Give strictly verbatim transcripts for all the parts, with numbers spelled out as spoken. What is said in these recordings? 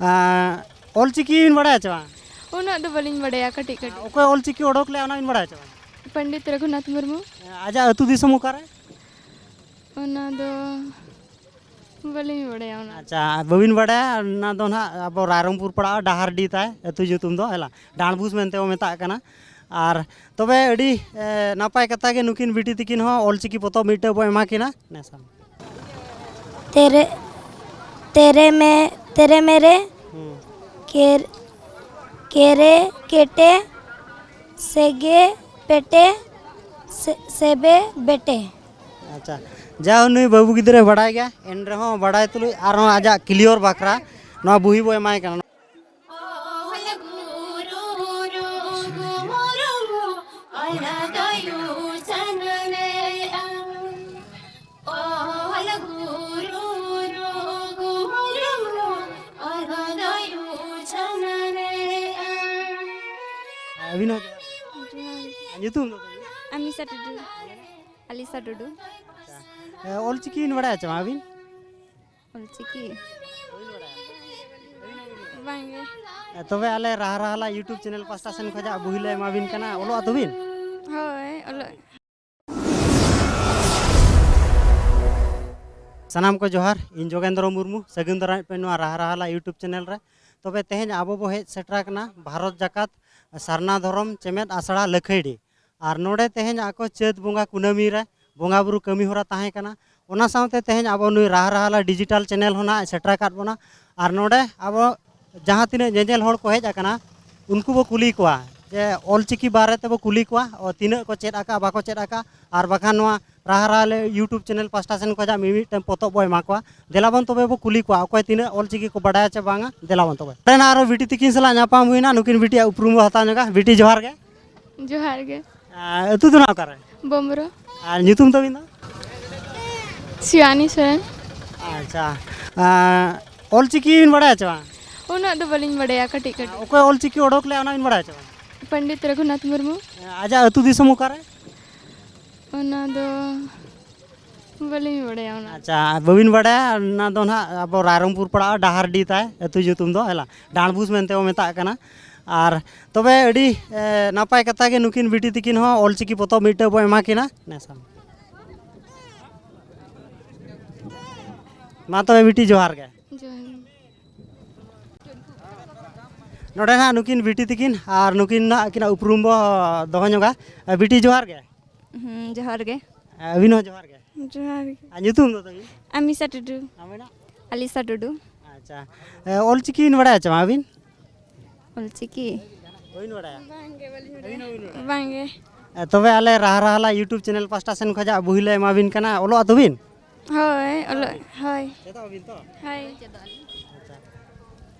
ᱟᱸ, ᱚᱞᱪᱤᱠᱤ ᱵᱤᱱ ᱵᱟᱲᱟᱭᱟ ᱪᱮ ᱵᱟᱝ? ᱩᱱᱟᱹᱜ ᱫᱚ ᱵᱟᱹᱞᱤᱧ ᱵᱟᱲᱟᱭᱟ, ᱠᱟᱹᱴᱤᱡ ᱠᱟᱹᱴᱤᱡ᱾ ᱚᱠᱚᱭ ᱚᱞᱪᱤᱠᱤ ᱚᱰᱚᱠ ᱞᱮᱫᱼᱟ, ᱚᱱᱟ ᱵᱤᱱ ᱵᱟᱲᱟᱭᱟ ᱪᱮ ᱵᱟᱝ? ᱯᱚᱱᱰᱤᱛ ᱨᱚᱜᱷᱩᱱᱟᱛᱷ ᱢᱩᱨᱢᱩ᱾ ᱟᱡᱟᱜ ᱟᱹᱛᱩ ᱫᱤᱥᱚᱢ ᱚᱠᱟᱨᱮ? ᱚᱱᱟ ᱫᱚ ᱵᱟᱹᱞᱤᱧ ᱵᱟᱲᱟᱭᱟ ᱚᱱᱟ᱾ ᱟᱪᱪᱷᱟ, ᱵᱟᱹᱵᱤᱱ ᱵᱟᱲᱟᱭᱟ, ᱚᱱᱟ ᱫᱚ ᱱᱟᱦᱟᱜ ᱟᱵᱚ ᱨᱟᱭᱨᱚᱝᱯᱩᱨ ᱯᱟᱲᱟᱜᱼᱟ, ᱰᱟᱦᱟᱨᱰᱤ ᱛᱟᱭ ᱟᱹᱛᱩ ᱧᱩᱛᱩᱢ ᱫᱚ, ᱦᱮᱞᱟ, ᱰᱟᱸᱰᱵᱩᱥ ᱢᱮᱱᱛᱮ ᱵᱚ ᱢᱮᱛᱟᱜ ᱠᱟᱱᱟ᱾ ᱟᱨ ᱛᱚᱵᱮ ᱟᱹᱰᱤ, ᱮ, ᱱᱟᱯᱟᱭ ᱠᱟᱛᱷᱟ ᱜᱮ, ᱱᱩᱠᱤᱱ ᱵᱤᱴᱤ ᱛᱤᱠᱤᱱ ᱦᱚᱸ ᱚᱞᱪᱤᱠᱤ ᱯᱚᱛᱚᱵ ᱢᱤᱫᱴᱟᱹᱝ ᱵᱚ ᱮᱢᱟ ᱠᱤᱱᱟ᱾ ᱱᱮᱥᱟ᱾ ᱛᱮᱨᱮ, ᱛᱮᱨᱮ ᱢᱮ, ᱛᱮᱨᱮ ᱢᱮᱨᱮ, ᱦᱩᱸ᱾ ᱠᱮᱨ, ᱠᱮᱨᱮ ᱠᱮᱴᱮ, ᱥᱮᱜᱮ ᱯᱮᱴᱮ, ᱥᱮ, ᱥᱮᱵᱮ ᱵᱮᱴᱮ᱾ ᱟᱪᱪᱷᱟ, ᱡᱟ ᱱᱩᱭ ᱵᱟᱹᱵᱩ ᱜᱤᱫᱽᱨᱟᱹᱭ ᱵᱟᱰᱟᱭ ᱜᱮᱭᱟ, ᱮᱱ ᱨᱮᱦᱚᱸ ᱵᱟᱰᱟᱭ ᱛᱩᱞᱩᱡ ᱟᱨᱦᱚᱸ ᱟᱡᱟᱜ clear ᱵᱟᱠᱷᱨᱟ ᱱᱚᱣᱟ ᱵᱩᱦᱤ ᱵᱚ ᱮᱢᱟᱭ ᱠᱟᱱᱟ᱾ ᱟᱹᱵᱤᱱ ᱦᱚᱸ ᱡᱚᱦᱟᱨ ᱜᱮ᱾ ᱡᱚᱦᱟᱨ ᱜᱮ᱾ ᱟᱨ ᱧᱩᱛᱩᱢ ᱫᱚ ᱛᱟᱵᱤᱱ? ᱟᱢᱤᱥᱟ ᱴᱩᱰᱩ᱾ ᱟᱞᱤᱥᱟ ᱴᱩᱰᱩ᱾ ᱟᱪᱪᱷᱟ᱾ ᱮ, ᱚᱞᱪᱤᱠᱤ ᱵᱤᱱ ᱵᱟᱲᱟᱭᱟ ᱪᱮ ᱵᱟᱝ ᱟᱹᱵᱤᱱ? ᱚᱞᱪᱤᱠᱤ? ᱵᱟᱝᱜᱮ᱾ ᱮ, ᱛᱚᱵᱮ ᱟᱞᱮ ᱨᱟᱦᱟ ᱨᱟᱦᱟᱞᱟ YouTube channel ᱯᱟᱥᱴᱟ ᱥᱮᱱ ᱠᱷᱚᱱᱟᱜ ᱵᱩᱦᱤ ᱞᱮ ᱮᱢᱟᱵᱤᱱ ᱠᱟᱱᱟ, ᱚᱞᱚᱜ ᱟᱛᱚ ᱵᱤᱱ? ᱦᱳᱭ, ᱚᱞᱚᱜ᱾ ᱥᱟᱱᱟᱢ ᱠᱚ ᱡᱚᱦᱟᱨ, ᱤᱧ ᱡᱳᱜᱮᱱᱫᱨᱚ ᱢᱩᱨᱢᱩ, ᱥᱟᱹᱜᱩᱱ ᱫᱟᱨᱟᱢᱮᱫ ᱯᱮ ᱱᱚᱣᱟ ᱨᱟᱦᱟ ᱨᱟᱦᱟᱞᱟ YouTube channel ᱨᱮ᱾ ᱛᱚᱵᱮ ᱛᱮᱦᱮᱧ ᱟᱵᱚ ᱵᱚ ᱦᱮᱡ ᱥᱮᱴᱮᱨ ᱟᱠᱟᱱᱟ ᱵᱷᱟᱨᱚᱛ ᱡᱟᱠᱟᱛ ᱥᱟᱨᱱᱟ ᱫᱷᱚᱨᱚᱢ ᱪᱮᱢᱮᱫ ᱟᱥᱲᱟ ᱞᱟᱹᱠᱷᱟᱹᱭᱰᱤ᱾ ᱟᱨ ᱱᱚᱰᱮ ᱛᱮᱦᱮᱧ ᱟᱠᱚ ᱪᱟᱹᱛ ᱵᱚᱸᱜᱟ ᱠᱩᱱᱟᱹᱢᱤ ᱨᱮ ᱵᱚᱸᱜᱟ ᱵᱩᱨᱩ ᱠᱟᱹᱢᱤ ᱦᱚᱨᱟ ᱛᱟᱦᱮᱸ ᱠᱟᱱᱟ᱾ ᱚᱱᱟ ᱥᱟᱶᱛᱮ ᱛᱮᱦᱮᱧ ᱟᱵᱚ ᱱᱩᱭ ᱨᱟᱦᱟ ᱨᱟᱦᱟᱞᱟ digital channel ᱦᱚᱸ ᱱᱟᱜ ᱥᱮᱴᱮᱨ ᱟᱠᱟᱫ ᱵᱚᱱᱟ᱾ ᱟᱨ ᱱᱚᱰᱮ ᱟᱵᱚ ᱡᱟᱦᱟᱸ ᱛᱤᱱᱟᱹᱜ ᱧᱮᱧᱮᱞ ᱦᱚᱲ ᱠᱚ ᱦᱮᱡ ᱟᱠᱟᱱᱟ, ᱩᱱᱠᱩ ᱵᱚ ᱠᱩᱞᱤ ᱠᱚᱣᱟ ᱡᱮ ᱚᱞᱪᱤᱠᱤ ᱵᱟᱨᱮ ᱛᱮᱵᱚ ᱠᱩᱞᱤ ᱠᱚᱣᱟ, ᱚ, ᱛᱤᱱᱟᱹᱜ ᱠᱚ ᱪᱮᱫ ᱟᱠᱟᱫᱼᱟ, ᱵᱟᱠᱚ ᱪᱮᱫ ᱟᱠᱟᱫᱼᱟ, ᱟᱨ ᱵᱟᱠᱷᱟᱱ ᱱᱚᱣᱟ ᱨᱟᱦᱟ ᱨᱟᱦᱟᱞᱟ YouTube channel ᱯᱟᱥᱴᱟ ᱥᱮᱱ ᱠᱷᱚᱱᱟᱜ ᱢᱤᱢᱤᱫᱴᱟᱝ ᱯᱚᱛᱚᱵ ᱵᱚ ᱮᱢᱟ ᱠᱚᱣᱟ᱾ ᱫᱮᱞᱟ ᱵᱚᱱ ᱛᱚᱵᱮ ᱵᱚ ᱠᱩᱞᱤ ᱠᱚᱣᱟ, ᱚᱠᱚᱭ ᱛᱤᱱᱟᱹᱜ ᱚᱞᱪᱤᱠᱤ ᱠᱚ ᱵᱟᱰᱟᱭᱟ ᱪᱮ ᱵᱟᱝᱟ, ᱫᱮᱞᱟ ᱵᱚᱱ ᱛᱚᱵᱮ᱾ ᱱᱚᱰᱮ ᱱᱟᱜ ᱟᱨᱚ ᱵᱤᱴᱤ ᱛᱤᱠᱤᱱ ᱥᱟᱞᱟᱜ ᱧᱟᱯᱟᱢ ᱦᱩᱭᱱᱟ, ᱱᱩᱠᱤᱱ ᱵᱤᱴᱤᱭᱟᱜ ᱩᱯᱨᱩᱢ ᱵᱚ ᱦᱟᱛᱟᱣ ᱧᱚᱜᱟ᱾ ᱵᱤᱴᱤ, ᱡᱚᱦᱟᱨ ᱜᱮ᱾ ᱡᱚᱦᱟᱨ ᱜᱮ᱾ ᱟᱨ ᱟᱹᱛᱩ ᱫᱚ ᱱᱟᱜ ᱚᱠᱟᱨᱮ? ᱵᱚᱢᱨᱚ᱾ ᱟᱨ ᱧᱩᱛᱩᱢ ᱛᱟᱹᱵᱤᱱ ᱫᱚ? ᱥᱤᱣᱟᱱᱤ ᱥᱚᱨᱮᱱ᱾ ᱟᱪᱪᱷᱟ, ᱟᱨ ᱚᱞᱪᱤᱠᱤ ᱵᱤᱱ ᱵᱟᱲᱟᱭᱟ ᱪᱮ ᱵᱟᱝ? ᱩᱱᱟᱹᱜ ᱫᱚ ᱵᱟᱹᱞᱤᱧ ᱵᱟᱲᱟᱭᱟ, ᱠᱟᱹᱴᱤᱡ ᱠᱟᱹᱴᱤᱡ᱾ ᱚᱠᱚᱭ ᱚᱞᱪᱤᱠᱤ ᱚᱰᱚᱠ ᱞᱮᱫᱼᱟ, ᱚᱱᱟ ᱵᱤᱱ ᱵᱟᱲᱟᱭᱟ ᱪᱮ ᱵᱟᱝ? ᱯᱚᱱᱰᱤᱛ ᱨᱚᱜᱷᱩᱱᱟᱛᱷ ᱢᱩᱨᱢᱩ᱾ ᱟᱡᱟᱜ ᱟᱹᱛᱩ ᱫᱤᱥᱚᱢ ᱚᱠᱟᱨᱮ? ᱚᱱᱟ ᱫᱚ ᱵᱟᱹᱞᱤᱧ ᱵᱟᱲᱟᱭᱟ ᱚᱱᱟ᱾ ᱟᱪᱪᱷᱟ, ᱵᱟᱹᱵᱤᱱ ᱵᱟᱲᱟᱭᱟ? ᱚᱱᱟ ᱫᱚ ᱱᱟᱦᱟᱜ ᱟᱵᱚ ᱨᱟᱭᱨᱚᱝᱯᱩᱨ ᱯᱟᱲᱟᱜᱼᱟ, ᱰᱟᱦᱟᱨᱰᱤ ᱛᱟᱭ ᱟᱹᱛᱩ ᱧᱩᱛᱩᱢ ᱫᱚ, ᱦᱮᱞᱟ ᱰᱟᱸᱰᱵᱩᱥ ᱢᱮᱱᱛᱮ ᱵᱚ ᱢᱮᱛᱟᱜ ᱠᱟᱱᱟ᱾ ᱟᱨ ᱛᱚᱵᱮ ᱟᱹᱰᱤ, ᱮ, ᱱᱟᱯᱟᱭ ᱠᱟᱛᱷᱟ ᱜᱮ, ᱱᱩᱠᱤᱱ ᱵᱤᱴᱤ ᱛᱤᱠᱤᱱ ᱦᱚᱸ ᱚᱞᱪᱤᱠᱤ ᱯᱚᱛᱚᱵ ᱢᱤᱫᱴᱟᱹᱝ ᱵᱚ ᱮᱢᱟ ᱠᱤᱱᱟ᱾ ᱱᱮᱥᱟ᱾ ᱢᱟ ᱛᱚᱵᱮ ᱵᱤᱴᱤ, ᱡᱚᱦᱟᱨ ᱜᱮ᱾ ᱡᱚᱦᱟᱨ ᱜᱮ᱾ ᱱᱚᱰᱮ ᱱᱟᱦᱟᱜ ᱱᱩᱠᱤᱱ ᱵᱤᱴᱤ ᱛᱤᱠᱤᱱ ᱟᱨ ᱱᱩᱠᱤᱱ ᱱᱟᱦᱟᱜ ᱟᱹᱠᱤᱱᱟᱜ ᱩᱯᱨᱩᱢ ᱵᱚ ᱫᱚᱦᱚ ᱧᱚᱜᱟ᱾ ᱮ, ᱵᱤᱴᱤ, ᱡᱚᱦᱟᱨ ᱜᱮ᱾ ᱦᱩᱸ, ᱡᱚᱦᱟᱨ ᱜᱮ᱾ ᱮ, ᱟᱹᱵᱤᱱ ᱦᱚᱸ ᱡᱚᱦᱟᱨ ᱜᱮ᱾ ᱡᱚᱦᱟᱨ ᱜᱮ᱾ ᱟᱨ ᱧᱩᱛᱩᱢ ᱫᱚ ᱛᱟᱹᱵᱤᱱ? ᱟᱢᱤᱥᱟ ᱴᱩᱰᱩ᱾ ᱟᱵᱤᱱᱟᱜ? ᱟᱞᱤᱥᱟ ᱴᱩᱰᱩ᱾ ᱟᱪᱪᱷᱟ᱾ ᱮ, ᱚᱞᱪᱤᱠᱤ ᱵᱤᱱ ᱵᱟᱲᱟᱭᱟ ᱪᱮ ᱵᱟᱝ ᱟᱹᱵᱤᱱ? ᱚᱞᱪᱤᱠᱤ? ᱵᱟᱹᱵᱤᱱ ᱵᱟᱲᱟᱭᱟ? ᱵᱟᱝᱜᱮ, ᱵᱟᱹᱞᱤᱧ ᱵᱟᱲᱟᱭᱟ᱾ ᱵᱟᱝᱜᱮ᱾ ᱮ, ᱛᱚᱵᱮ ᱟᱞᱮ ᱨᱟᱦᱟ ᱨᱟᱦᱟᱞᱟ YouTube channel ᱯᱟᱥᱴᱟ ᱥᱮᱱ ᱠᱷᱚᱱᱟᱜ ᱵᱩᱦᱤ ᱞᱮ ᱮᱢᱟ ᱵᱤᱱ ᱠᱟᱱᱟ, ᱚᱞᱚᱜ ᱟᱛᱚ ᱵᱤᱱ? ᱦᱳᱭ, ᱚᱞᱚᱜ, ᱦᱳᱭ᱾ ᱪᱮᱫᱚᱜ ᱟᱵᱤᱱ ᱛᱚ? ᱦᱳᱭ᱾ ᱟᱪᱪᱷᱟ᱾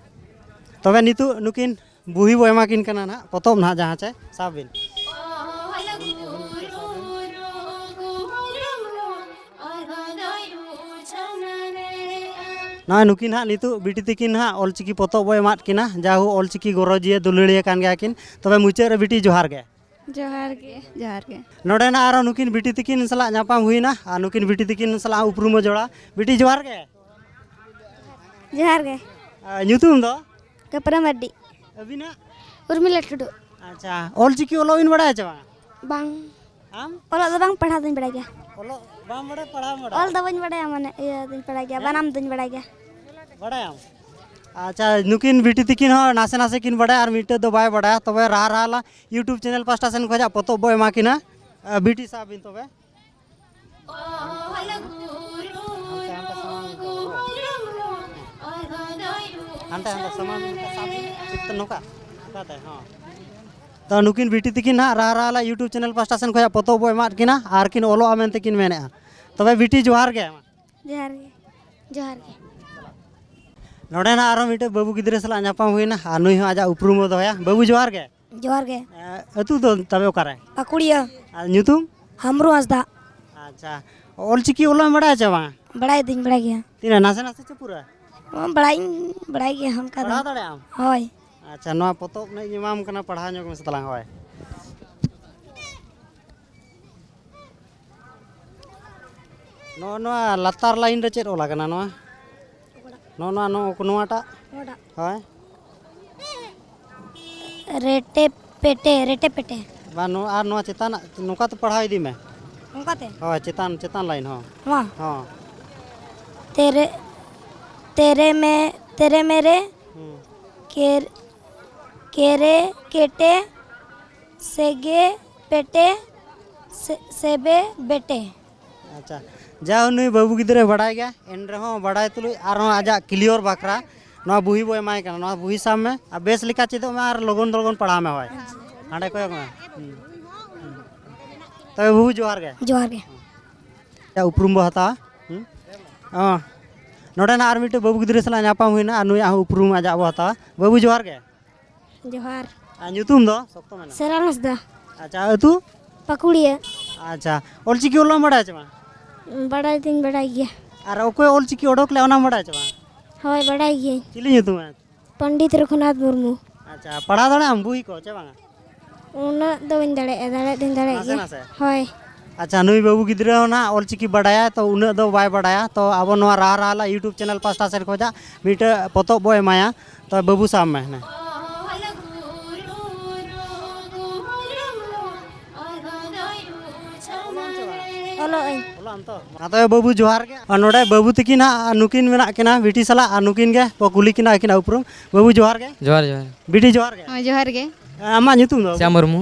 ᱛᱚᱵᱮ ᱱᱤᱛᱚᱜ ᱱᱩᱠᱤᱱ ᱵᱩᱦᱤ ᱵᱚ ᱮᱢᱟ ᱠᱤᱱ ᱠᱟᱱᱟ ᱱᱟᱦᱟᱜ, ᱯᱚᱛᱚᱵ ᱱᱟᱦᱟᱜ ᱡᱟᱦᱟᱸ ᱪᱮ, ᱥᱟᱵ ᱵᱤᱱ᱾ ᱱᱚᱜᱼᱚᱭ ᱱᱩᱠᱤᱱ ᱦᱟᱸᱜ ᱱᱤᱛᱚᱜ ᱵᱤᱴᱤ ᱛᱤᱠᱤᱱ ᱦᱟᱸᱜ ᱚᱞᱪᱤᱠᱤ ᱯᱚᱛᱚᱵ ᱵᱚ ᱮᱢᱟᱫ ᱠᱤᱱᱟ, ᱡᱟᱦᱳ ᱚᱞᱪᱤᱠᱤ ᱜᱚᱨᱚᱡᱤᱭᱟᱹ ᱫᱩᱞᱟᱹᱲᱤᱭᱟᱹ ᱠᱟᱱ ᱜᱮᱭᱟ ᱠᱤᱱ᱾ ᱛᱚᱵᱮ ᱢᱩᱪᱟᱹᱫ ᱨᱮ ᱵᱤᱴᱤ ᱡᱚᱦᱟᱨ ᱜᱮ᱾ ᱡᱚᱦᱟᱨ ᱜᱮ, ᱡᱚᱦᱟᱨ ᱜᱮ᱾ ᱱᱚᱰᱮ ᱱᱟᱜ ᱟᱨᱚ ᱱᱩᱠᱤᱱ ᱵᱤᱴᱤ ᱛᱤᱠᱤᱱ ᱥᱟᱞᱟᱜ ᱧᱟᱯᱟᱢ ᱦᱩᱭᱱᱟ ᱟᱨ ᱱᱩᱠᱤᱱ ᱵᱤᱴᱤ ᱛᱤᱠᱤᱱ ᱥᱟᱞᱟᱜ ᱩᱯᱨᱩᱢ ᱵᱚ ᱡᱚᱲᱟ᱾ ᱵᱤᱴᱤ ᱡᱚᱦᱟᱨ ᱜᱮ᱾ ᱡᱚᱦᱟᱨ ᱜᱮ᱾ ᱟᱨ ᱧᱩᱛᱩᱢ ᱫᱚ? ᱠᱟᱹᱯᱨᱟᱹ ᱢᱟᱨᱰᱤ᱾ ᱟᱹᱵᱤᱱᱟᱜ? ᱩᱨᱢᱤᱞᱟ ᱴᱩᱰᱩ᱾ ᱟᱪᱪᱷᱟ, ᱚᱞ ᱪᱤᱠᱤ ᱚᱞᱚᱜ ᱵᱤᱱ ᱵᱟᱲᱟᱭᱟ ᱪᱮ ᱵᱟᱝ? ᱵᱟᱝ᱾ ᱟᱢ? ᱚᱞᱚᱜ ᱫᱚ ᱵᱟᱝ, ᱯᱟᱲᱦᱟᱣ ᱫᱚᱧ ᱵᱟᱲᱟᱭ ᱜᱮᱭᱟ᱾ ᱚᱞᱚᱜ ᱵᱟᱢ ᱵᱟᱲᱟᱭᱟ, ᱯᱟᱲᱦᱟᱣ ᱮᱢ ᱵᱟᱲᱟᱭᱟ? ᱚᱞ ᱫᱚ ᱵᱟᱹᱧ ᱵᱟᱲᱟᱭᱟ, ᱢᱟᱱᱮ ᱤᱭᱟᱹ ᱫᱚᱧ ᱵᱟᱲᱟᱭ ᱜᱮᱭᱟ, ᱦᱮᱸ? ᱵᱟᱱᱟᱢ ᱫᱚᱧ ᱵᱟᱲᱟᱭ ᱜᱮᱭᱟ᱾ ᱵᱟᱲᱟᱭᱟᱢ? ᱟᱪᱪᱷᱟ, ᱱᱩᱠᱤᱱ ᱵᱤᱴᱤ ᱛᱤᱠᱤᱱ ᱦᱚᱸ ᱱᱟᱥᱮ ᱱᱟᱥᱮ ᱠᱤᱱ ᱵᱟᱲᱟᱭᱟ ᱟᱨ ᱢᱤᱫᱴᱟᱹᱝ ᱫᱚ ᱵᱟᱭ ᱵᱟᱲᱟᱭᱟ᱾ ᱛᱚᱵᱮ ᱨᱟᱦᱟ ᱨᱟᱦᱟᱞᱟ YouTube channel ᱯᱟᱥᱴᱟ ᱥᱮᱱ ᱠᱷᱚᱱᱟᱜ ᱯᱚᱛᱚᱵ ᱵᱚ ᱮᱢᱟ ᱠᱤᱱᱟ᱾ ᱟᱨ ᱵᱤᱴᱤ ᱥᱟᱵ ᱵᱤᱱ ᱛᱚᱵᱮ᱾ ᱦᱟᱱᱛᱮ, ᱦᱟᱱᱛᱮ ᱥᱟᱢᱟᱝ ᱵᱤᱱ ᱛᱚᱵᱮ᱾ ᱦᱟᱱᱛᱮ, ᱦᱟᱱᱛᱮ ᱥᱟᱢᱟᱝ ᱵᱤᱱ ᱱᱚᱝᱠᱟ ᱥᱟᱵ ᱵᱤᱱ᱾ ᱴᱷᱤᱠ ᱛᱮ ᱱᱚᱝᱠᱟ᱾ ᱱᱚᱝᱠᱟᱛᱮ, ᱦᱚᱸ᱾ ᱛᱚ, ᱱᱩᱠᱤᱱ ᱵᱤᱴᱤ ᱛᱤᱠᱤᱱ ᱦᱟᱸᱜ ᱨᱟᱦᱟ ᱨᱟᱦᱟᱞᱟ YouTube channel ᱯᱟᱥᱴᱟ ᱥᱮᱱ ᱠᱷᱚᱱᱟᱜ ᱯᱚᱛᱚᱵ ᱵᱚ ᱮᱢᱟᱫ ᱠᱤᱱᱟ ᱟᱨ ᱠᱤᱱ ᱚᱞᱚᱜᱼᱟ ᱢᱮᱱᱛᱮ ᱠᱤᱱ ᱢᱮᱱᱮᱫᱼᱟ᱾ ᱛᱚᱵᱮ ᱵᱤᱴᱤ, ᱡᱚᱦᱟᱨ ᱜᱮ᱾ ᱡᱚᱦᱟᱨ ᱜᱮ᱾ ᱡᱚᱦᱟᱨ ᱜᱮ᱾ ᱱᱚᱰᱮ ᱱᱟᱜ ᱟᱨᱚ ᱢᱤᱫᱴᱮᱡ ᱵᱟᱹᱵᱩ ᱜᱤᱫᱽᱨᱟᱹ ᱥᱟᱞᱟᱜ ᱧᱟᱯᱟᱢ ᱦᱩᱭᱱᱟ ᱟᱨ ᱱᱩᱭ ᱦᱚᱸ ᱟᱡᱟᱜ ᱩᱯᱨᱩᱢ ᱵᱚ ᱫᱚᱦᱚᱭᱟ᱾ ᱵᱟᱹᱵᱩ, ᱡᱚᱦᱟᱨ ᱜᱮ᱾ ᱡᱚᱦᱟᱨ ᱜᱮ᱾ ᱮ, ᱟᱹᱛᱩ ᱫᱚ ᱛᱚᱵᱮ ᱚᱠᱟᱨᱮ? ᱯᱟᱠᱩᱲᱤᱭᱟᱹ᱾ ᱟᱨ ᱧᱩᱛᱩᱢ? ᱦᱟᱢᱨᱩ ᱦᱟᱸᱥᱫᱟ᱾ ᱟᱪᱪᱷᱟ, ᱚᱞ ᱪᱤᱠᱤ ᱚᱞᱚᱜ ᱮᱢ ᱵᱟᱲᱟᱭᱟ ᱪᱮ ᱵᱟᱝ? ᱵᱟᱲᱟᱭ ᱫᱩᱧ ᱵᱟᱲᱟᱭ ᱜᱮᱭᱟ᱾ ᱛᱤᱱᱟᱹᱜ, ᱱᱟᱥᱮ ᱱᱟᱥᱮ ᱪᱮ ᱯᱩᱨᱟᱹ? ᱚ, ᱵᱟᱲᱟᱭ, ᱵᱟᱲᱟᱭ ᱜᱮᱭᱟ ᱚᱱᱠᱟ ᱫᱚ᱾ ᱯᱟᱲᱦᱟᱣ ᱫᱟᱲᱮᱭᱟᱜ ᱟᱢ? ᱦᱳᱭ᱾ ᱟᱪᱪᱷᱟ, ᱱᱚᱣᱟ ᱯᱚᱛᱚᱵ ᱱᱟᱜ ᱤᱧ ᱮᱢᱟᱢ ᱠᱟᱱᱟ, ᱯᱟᱲᱦᱟᱣ ᱧᱚᱜ ᱢᱮᱥᱮ ᱛᱟᱞᱟᱝ, ᱦᱳᱭ᱾ ᱱᱚᱜᱼᱚ ᱱᱚᱣᱟ ᱞᱟᱛᱟᱨ ᱞᱟᱭᱤᱱ ᱨᱮ ᱪᱮᱫ ᱚᱞ ᱟᱠᱟᱱᱟ ᱱᱚᱣᱟ? ᱱᱚᱜᱼᱚ ᱱᱚᱣᱟ, ᱱᱚᱣᱟ, ᱱᱚᱣᱟᱴᱟᱜ? ᱱᱚᱣᱟᱴᱟᱜ᱾ ᱦᱳᱭ᱾ ᱨᱮᱴᱮ ᱯᱮᱴᱮ, ᱨᱮᱴᱮ ᱯᱮᱴᱮ᱾ ᱵᱟᱝ, ᱱᱚᱣᱟ, ᱟᱨ ᱱᱚᱣᱟ ᱪᱮᱛᱟᱱᱟᱜ ᱱᱚᱝᱠᱟ ᱛᱮ ᱯᱟᱲᱦᱟᱣ ᱤᱫᱤ ᱢᱮ᱾ ᱚᱱᱠᱟᱛᱮ? ᱦᱳᱭ, ᱪᱮᱛᱟᱱ, ᱪᱮᱛᱟᱱ ᱞᱟᱭᱤᱱ ᱦᱚᱸ᱾ ᱱᱚᱣᱟ? ᱦᱚᱸ᱾ ᱛᱮᱨᱮ ᱛᱮᱨᱮ ᱢᱮ ᱛᱮᱨᱮ ᱢᱮᱨᱮ ᱦᱩᱸ᱾ ᱠᱮᱨ ᱠᱮᱨᱮ ᱠᱮᱴᱮ ᱥᱮᱜᱮ ᱯᱮᱴᱮ ᱥᱮ- ᱥᱮᱵᱮ ᱵᱮᱴᱮ᱾ ᱟᱪᱪᱷᱟ, ᱡᱟ ᱱᱩᱭ ᱵᱟᱹᱵᱩ ᱜᱤᱫᱽᱨᱟᱹᱭ ᱵᱟᱰᱟᱭ ᱜᱮᱭᱟ, ᱮᱱ ᱨᱮᱦᱚᱸ ᱵᱟᱰᱟᱭ ᱛᱩᱞᱩᱡ ᱟᱨᱦᱚᱸ ᱟᱡᱟᱜ ᱠᱞᱤᱭᱚᱨ ᱵᱟᱠᱷᱨᱟ ᱱᱚᱣᱟ ᱵᱩᱦᱤ ᱵᱚ ᱮᱢᱟᱭ ᱠᱟᱱᱟ᱾ ᱱᱚᱣᱟ ᱵᱩᱦᱤ ᱥᱟᱵ ᱢᱮ ᱟᱨ ᱵᱮᱥ ᱞᱮᱠᱟ ᱪᱮᱫᱚᱜ ᱢᱮ ᱟᱨ ᱞᱚᱜᱚᱱ ᱞᱚᱜᱚᱱ ᱯᱟᱲᱦᱟᱣ ᱢᱮ᱾ ᱦᱳᱭ, ᱦᱟᱸᱰᱮ ᱠᱚᱭᱚᱜ ᱢᱮ᱾ ᱦᱩᱸ, ᱦᱩᱸ᱾ ᱛᱚᱵᱮ ᱵᱟᱹᱵᱩ ᱡᱚᱦᱟᱨ ᱜᱮ᱾ ᱡᱚᱦᱟᱨ ᱜᱮ᱾ ᱟᱡᱟᱜ ᱩᱯᱨᱩᱢ ᱵᱚ ᱦᱟᱛᱟᱣᱟ᱾ ᱦᱩᱸ? ᱚ, ᱱᱚᱰᱮ ᱱᱟᱜ ᱟᱨ ᱢᱤᱫᱴᱮᱡ ᱵᱟᱹᱵᱩ ᱜᱤᱫᱽᱨᱟᱹ ᱥᱟᱞᱟᱜ ᱧᱟᱯᱟᱢ ᱦᱩᱭᱱᱟ ᱟᱨ ᱱᱩᱭᱟᱜ ᱦᱚᱸ ᱩᱯᱨᱩᱢ ᱟᱡᱟᱜ ᱵᱚ ᱦᱟᱛᱟᱣᱟ᱾ ᱵᱟᱹᱵᱩ ᱡᱚᱦᱟᱨ ᱜᱮ᱾ ᱡᱚᱦᱟᱨ᱾ ᱟᱨ ᱧᱩᱛᱩᱢ ᱫᱚ? ᱥᱚᱠᱛᱚ ᱢᱮᱱᱟᱜᱼᱟ᱾ ᱥᱮᱨᱟᱞ ᱦᱟᱸᱥᱫᱟ᱾ ᱟᱪᱪᱷᱟ, ᱟᱹᱛᱩ? ᱯᱟᱹᱠᱩᱲᱤᱭᱟᱹ᱾ ᱟᱪᱪᱷᱟ, ᱚᱞᱪᱤᱠᱤ ᱚᱞ ᱮᱢ ᱵᱟᱲᱟᱭᱟ ᱪᱮ ᱵᱟᱝ? ᱵᱟᱲᱟᱭ ᱫᱚᱧ ᱵᱟᱲᱟᱭ ᱜᱮᱭᱟ᱾ ᱟᱨ ᱚᱠᱚᱭ ᱚᱞᱪᱤᱠᱤ ᱚᱰᱚᱠ ᱞᱮᱫ ᱚᱱᱟᱢ ᱵᱟᱲᱟᱭᱟ ᱪᱮ ᱵᱟᱝ? ᱦᱳᱭ, ᱵᱟᱲᱟᱭ ᱜᱤᱭᱟᱹᱧ᱾ ᱪᱤᱞᱤ ᱧᱩᱛᱩᱢ ᱮ? ᱯᱚᱱᱰᱤᱛ ᱨᱚᱜᱷᱩᱱᱟᱛᱷ ᱢᱩᱨᱢᱩ᱾ ᱟᱪᱪᱷᱟ, ᱯᱟᱲᱦᱟᱣ ᱫᱟᱲᱮᱭᱟᱜ ᱟᱢ ᱵᱩᱦᱤ ᱠᱚ ᱪᱮ ᱵᱟᱝᱟ? ᱩᱱᱟᱹᱜ ᱫᱚ ᱵᱟᱹᱧ ᱫᱟᱲᱮᱭᱟᱜᱼᱟ, ᱫᱟᱲᱮᱭᱟᱜ ᱫᱚᱧ ᱫᱟᱲᱮᱭᱟᱜ ᱱᱟᱥᱮ ᱜᱮᱭᱟ᱾ ᱱᱟᱥᱮ? ᱦᱳᱭ᱾ ᱟᱪᱪᱷᱟ, ᱱᱩᱭ ᱵᱟᱹᱵᱩ ᱜᱤᱫᱽᱨᱟᱹ ᱦᱚᱸ ᱱᱟᱜ ᱚᱞᱪᱤᱠᱤ ᱵᱟᱰᱟᱭᱟ, ᱛᱚ ᱩᱱᱟᱹᱜ ᱫᱚ ᱵᱟᱭ ᱵᱟᱰᱟᱭᱟ᱾ ᱛᱚ ᱟᱵᱚ ᱱᱚᱣᱟ ᱨᱟᱦᱟ ᱨᱟᱦᱟᱞᱟ YouTube channel ᱯᱟᱥᱴᱟ ᱥᱮᱫ ᱠᱷᱚᱱᱟᱜ ᱢᱤᱫᱴᱮᱡ ᱯᱚᱛᱚᱵ ᱵᱚ ᱮᱢᱟᱭᱟ᱾ ᱛᱚ ᱵᱟᱹᱵᱩ ᱥᱟᱵ ᱢᱮ ᱦᱮᱸ᱾ ᱚᱞᱚᱜ ᱟᱹᱧ᱾ ᱚᱞᱟᱜ ᱟᱢ ᱛᱚ? ᱢᱟ ᱛᱚᱵᱮ ᱵᱟᱹᱵᱩ ᱡᱚᱦᱟᱨ ᱜᱮ᱾ ᱟᱨ ᱱᱚᱰᱮ ᱵᱟᱹᱵᱩ ᱛᱤᱠᱤᱱ ᱦᱟᱸᱜ ᱱᱩᱠᱤᱱ ᱢᱮᱱᱟᱜ ᱠᱤᱱᱟ ᱵᱤᱴᱤ ᱥᱟᱞᱟᱜ, ᱟᱨ ᱱᱩᱠᱤᱱ ᱜᱮ ᱵᱚ ᱠᱩᱞᱤ ᱠᱤᱱᱟ ᱟᱹᱠᱤᱱᱟᱜ ᱩᱯᱨᱩᱢ᱾ ᱵᱟᱹᱵᱩ ᱡᱚᱦᱟᱨ ᱜᱮ᱾ ᱡᱚᱦᱟᱨ ᱡᱚᱦᱟᱨ᱾ ᱵᱤᱴᱤ ᱡᱚᱦᱟᱨ ᱜᱮ᱾ ᱦᱳᱭ, ᱡᱚᱦᱟᱨ ᱜᱮ᱾ ᱟᱢᱟᱜ ᱧᱩᱛᱩᱢ ᱫᱚ? ᱥᱭᱟᱢ ᱢᱩᱨᱢᱩ᱾